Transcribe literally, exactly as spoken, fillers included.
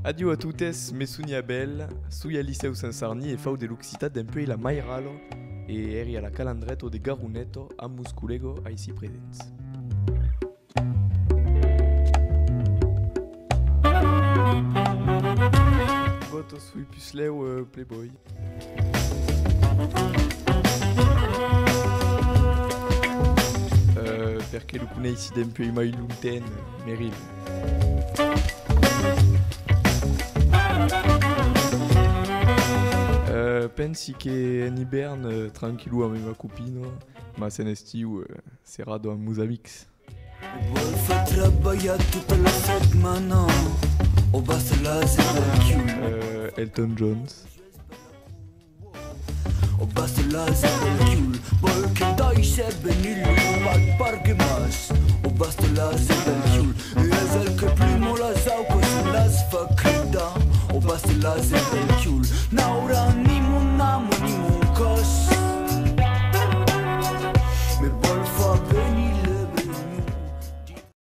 Adiu a totes, me soni Abel, soi al licèu Sant Sarni e fau de l'occitan dempuèi la mairala e èri a la Calandreta de Garoneta amb mos collègas aicí presents. Vòta soi puslèu, eh, playboy. Eh, perque lo coneissi dempuèi mai longtemps, Meryl. Eh, pensi que en ivèrn, eh, tranquillo amb ma copina, mas en estiu, eh, serrada amb mos amics. Vòl far trabalhar tota la setmana. O basta las e bèl cul. Euh, Elton John. O basta las e bèl cul. Vòl que daisse venir lo pat parque mas. O basta las e bèl cul. E es el que pluma las aucas en las fa cridar. O basta las e bèl cul. N'aurà ni mon amo ni mon còs.